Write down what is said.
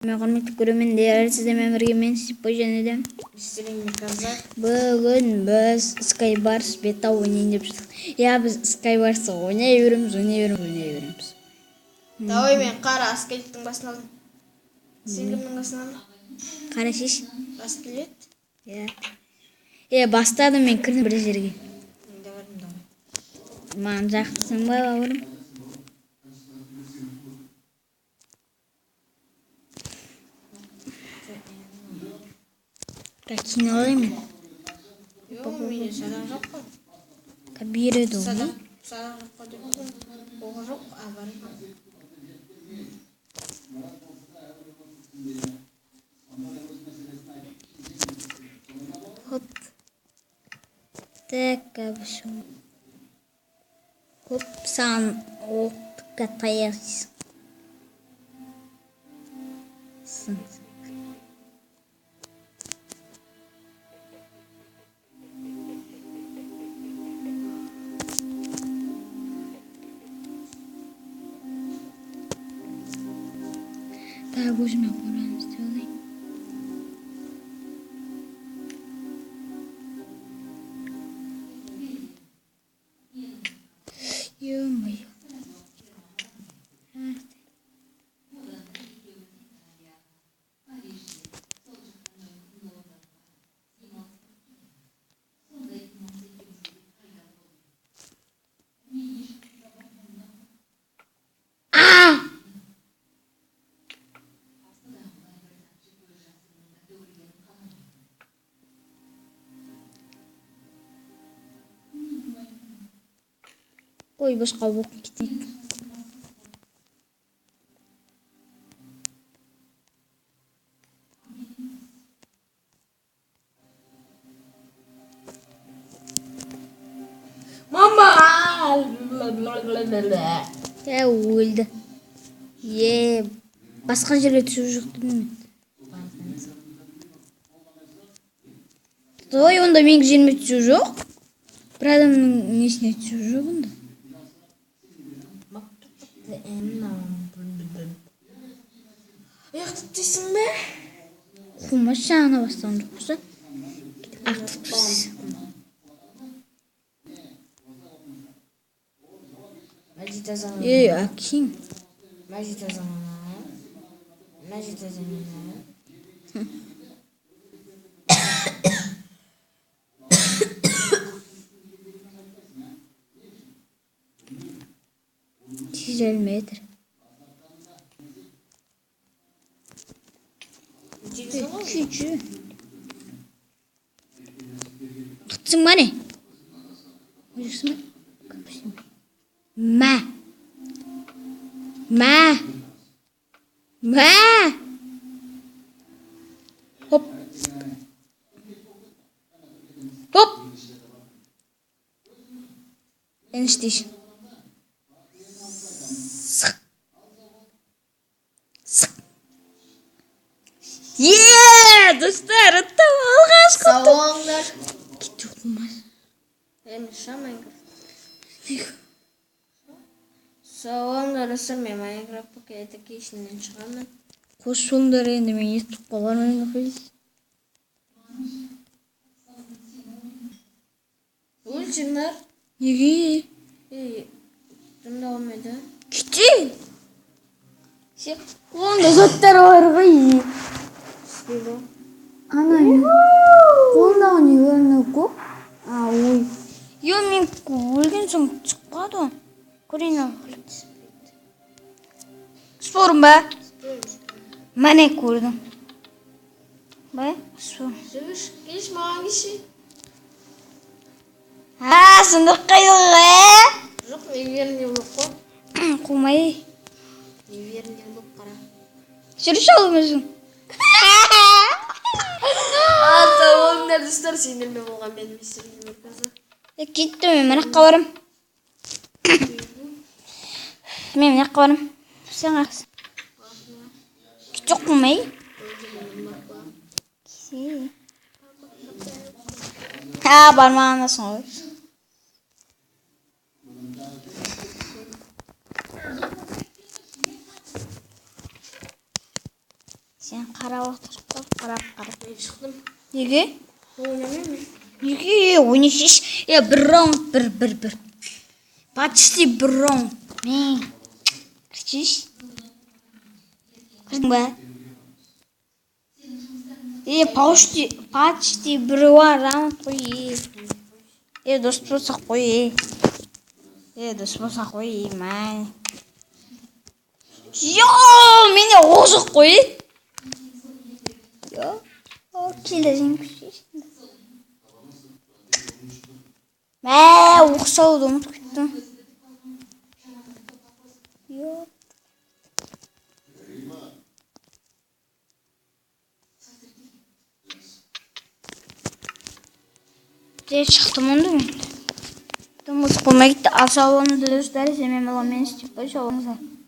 Құрметті көрермендер, сіздермен бірге мен Сипо және де бүгін біз Skywars бета ойнайын деп жатырмыз. Иә, біз Skywars ойнай береміз, ойнай береміз, ойнай береміз. Давай мен қара скелеттің басын алдым. Сен кімнің басын алдың? Қара шеш. Скелет? Иә. Е, бастадым мен, кірдім бір жерге. Мен де кірдім, давай. Маған жақтысың ба, бауырым? Так, киініп алайын мен. Жоқ, менде садақ жоқ қой. Береді ғой. Садақ, садақ жоқ қой деп тұрмын. Оғы жоқ, а бар екен. Хоп. Так, абышым. Хоп, саған оқтыққа таяқсың. Так, өзіме қораны істеп алайын. Ё-моё. А! Ой, босқа болып кетейік. Мама! Ә, өлді. Е, басқа жерге түсіп жоқ дедім мен. Ой, онда менің жеріме түсу жоқ. Бір адамның несіне түсу жоқ онда. Ұйықтап бе? Қумас жағына бастаған жоқ болса. Ақтық Ей, әкең. Тез өлмей жатыр. Күші. Ұқтысың ба не? Өлесің ба? Мә. Мә. Мә. Хоп. Хоп. Enişte. Sık. Sık. Е, достар, ұттым, алғашқы Сау болыңдар. Кетті қумас. Мен шығамын Майнкрафт. Сау болыңдар, достар, мен Майнкрафт пакеті ішінен шығамын. Қош болыңдар, енді мен естіп қалармын. Өлшіңдер. Неге? Ей, дымда болмайды. Кетті. Қолында заттар бар ғой. Түспейді. Ана қолындағы не көрінеді көп? А, ой. Е, мен өлген соң шықпады ғой. Көрейін ал. Спорым ба? Міне көрдім. Ба? Спорым. Жүріш, келші маған келші. А, сындық қайда ғой? Жоқ, неверный блок қой. Қумай. Неверный блок қара. Жүрші алып өзің. А, сау болыңдар, достар, сендермен болған мен мистер Геймер. Кетті, мен мына жаққа барам. Мен мына жаққа барам. Сен қақсың. Жоқ қумай. Ha, бармағандасың ғой. Сен қарап отырып қой, қарап, қарап. Мен шықтым. Неге? Ойнамаймын мен. Неге? Ойнайсайшы. Е, бір раунд, бір, бір, бір. Почти бір раунд. Мен. Кірсейші. Кірдің ба? Е, почти, почти бір раунд қой. Е. Е, дос болсақ қой, е. Е, дос болсақ қой, е, мә. Йо, менде оқ жоқ қой. Е. Йо, келді, жеңіп кетші. Мә, оқ салуды ұмытып кеттім. Йо. Де шықтым онда мен. Дым қызық болмай кетті. Ал, сау болыңыздар, достар. Сенімен болған мен Стив. Сау болыңыздар.